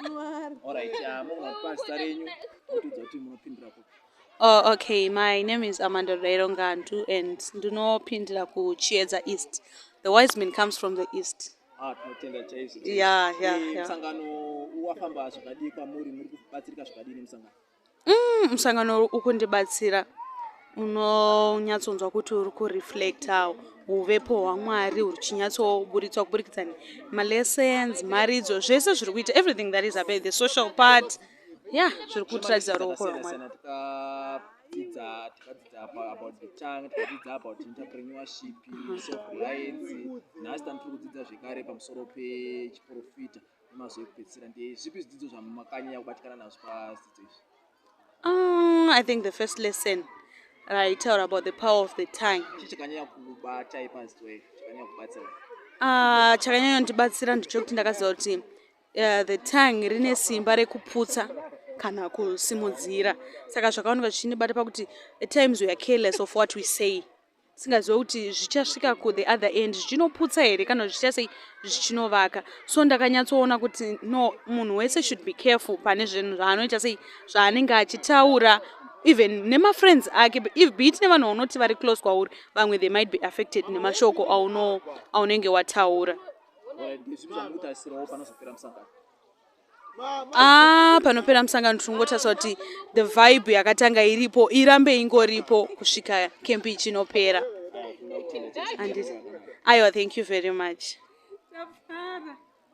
Alright, munogona kutipa zita renyu motiudza kuti munopindura kupi. Oh, okay. My name is Amanda Rairongandu and ndinopindira kuChiedza East. The wise man comes from the east. Ah, tinotenda chaizvo. Yeah. Musangano wafamba zvakadii kwamuri? Muri kubatsirika zvakadii nemusangano? Musangano ukundibatsira. Unonyatsonzwa kuti uri kureflecta huvepo hwaMwari huchinyatsoburitswa kuburikidza nemalessons, mharidzo, zvese zviri kuita, everything that is happening, the social part, yeah, zviri kutiratidza ruoko rwaMwari. Tikadzidza about the tongue, tikadzidza about entrepreneurship, self reliance. Nhasi tani tiri kudzidza zvekare pamusoro pechiprofita nemazuva ekupedzisira. Ndezvipi zvidzidzo zvamakanyanya kubatikana nazvo padzidzo izvi? I think the first lesson raitaura about the power of the tongue. Chii chakanyanya kubatai padzidzo iyi, chakanyanya kubatsira? Chakanyanya kundibatsira ndechekuti ndakaziva kuti the tongue rine simba rekuputsa kana kusimudzira. Saka zvakaoneka zvichindibata pakuti at times we are careless of what we say, tisingazive kuti zvichasvika ku the other end zvichinoputsa here kana zvichasei zvichinovaka. So ndakanyatsoona kuti no, munhu wese should be careful pane zvinhu zvaanoita, sei zvaanenge achitaura, even nemafriends ake, if be it nevanhu vaunoti vari close kwauri, vamwe they might be affected nemashoko aunenge wataura. Alright, ndezvipi zvamuri panozopera musangano? Ah, panopera musangano tinongotarisa kuti the vibe yakatanga iripo irambe ingoripo kusvika kempi ichinopera. Handiti? Aiwa, thank you very much. Tafara.